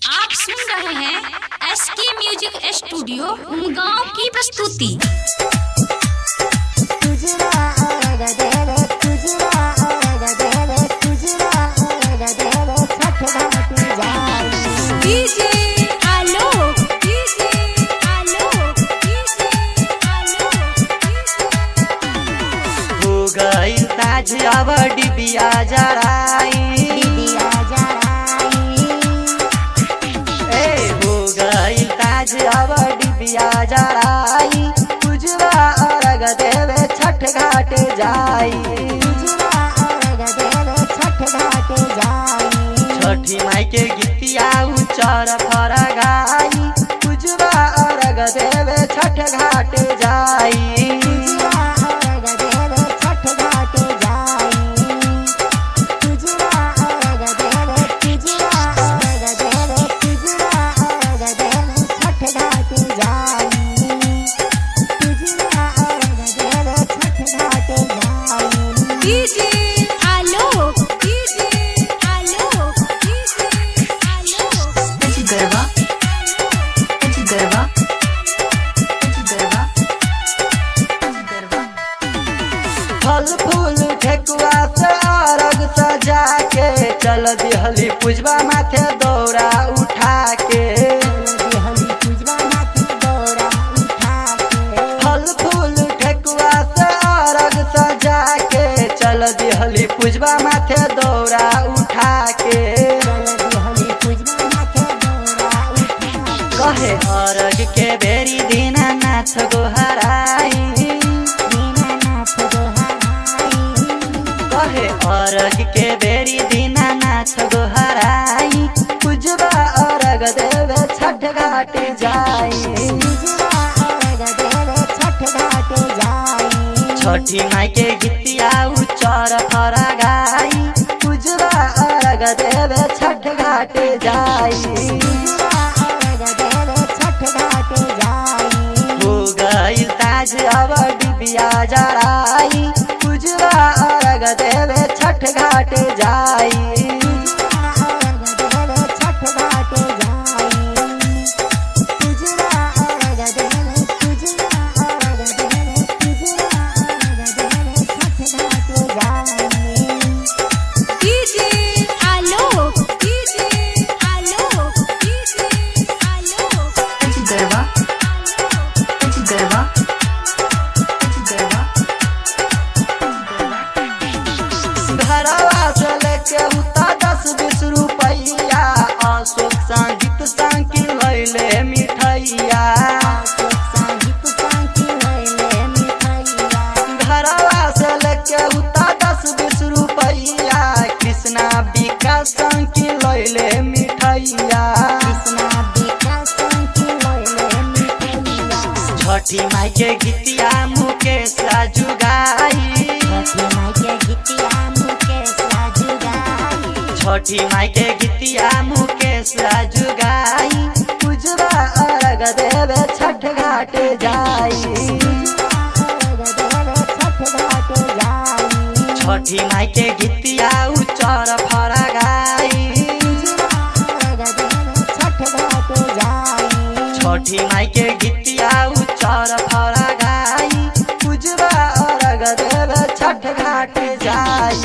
आप सुन रहे हैं एस के म्यूजिक स्टूडियो उमगांव की प्रस्तुति। DJ Alok, DJ Alok, DJ Alok. हो गई ताज अब डिबिया जराई। ए हो गई ताज अब डिबिया जराई, उजला अर्घ देवे छठ घाट जाई। छठी माई के गीतिया उचर फर गाई, उजला अर्घ देवे छठ घाट जाई। DJ Alok, DJ Alok, DJ Alok. Garba, Garba, Garba, Garba. फल फूल ठेकुआ से अर्घ सजा के चल दिहली पुजवा माथे दौरा उठा के। फल फूल ठेकुआ से अर्घ सजा के चल दिहली पुजवा माथे दौरा उठा के। कहे अर्घ के बेरी दीनानाथ गोहराई। कहे अर्घ के बेरी दीनानाथ गोहराई, पुजवा अर्घ देवे छठ घाट जाई। छठी माई के गीतिया उचर फर गाई, पुजवा अर्घ देवे छठ घाट जाई। हो गई ताज अब डिबिया जराई, पुजवा अर्घ देवे छठ घाट जाई। DJ Alok, DJ Alok, DJ Alok. Garba, Garba, Garba. घरवा से लेके उता 10-20 रुपैया, अशोक संगीत संकी लैले मिठैया। घरवा से लेके उता 10-20 रुपैया, कृष्णा विकास संकी लैले मिठैया। छठी माई के गीतिया मुकेश राजू गाई। छठी माई के गीतिया मुकेश राजू गाई, पुजवा अर्घ देवे छठ घाट जाई। छठी माई के गीतिया उचर फर गाई, छठी माई के गीतिया उचर फर गाई, पुजवा अर्घ देवे छठ घाट जाई।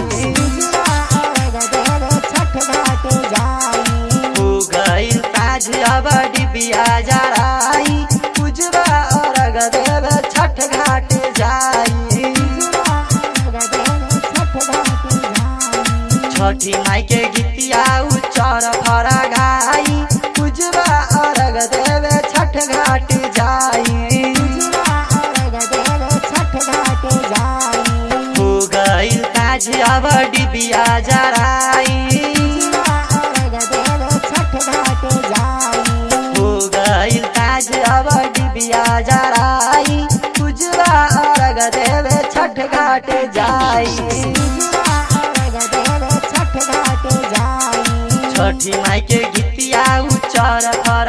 हो गई ताज अब डिबिया जराई, पुजवा अर्घ देवे छठ घाट जाई। छठी माई के गीतिया उचर फर गाई, पुजवा अर्घ देवे छठ घाट जाई। हो गई ताज अब डिबिया जराई, हो गई ताज अब डिबिया जराई, पुजवा अर्घ देवे छठ घाट जाई। छठी माई के गीतिया उचर फर